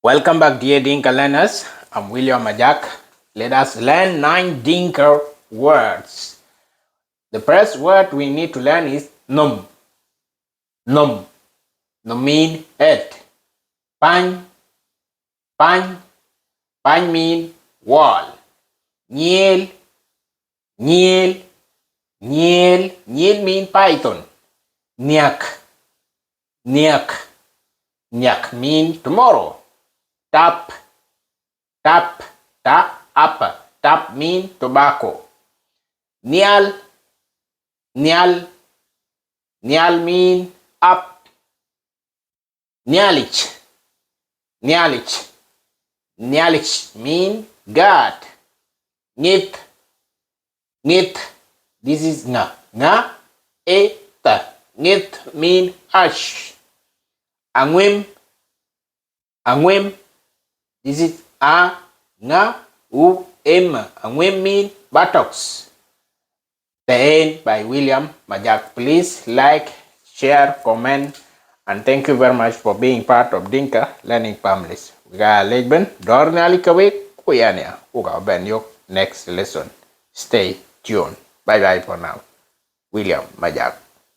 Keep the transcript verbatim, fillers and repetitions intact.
Welcome back, dear Dinka learners. I'm William Majak. Let us learn nine Dinka words. The first word we need to learn is nom. Nom. Nom mean head. Pany. Pany. Pany mean wall. Nyiel. Nyiel. Nyiel. Nyiel mean python. Niak. Niak. Niak mean tomorrow. Tap. Tap. Ta, up. Tap mean tobacco. Nhial. Nhial. Nhial mean up. Nhialic. Nhialic. Nhialic mean God. Ŋith. Ŋith. This is ŋa. Ŋa. E. Th. Ŋith mean ash. Aŋuim. Aŋuim. This is a. Ŋa. U. Im. Aŋuim mean buttocks. The End by William Majak. Please like, share, comment, and thank you very much for being part of Dinka learning families. Wek aa leec ëbën, dɔ̈ɔ̈r Nhialic ke wek, ku yɛn ya, wek aa bɛ̈n yök next lesson. Stay tuned. Bye bye for now. William Majak.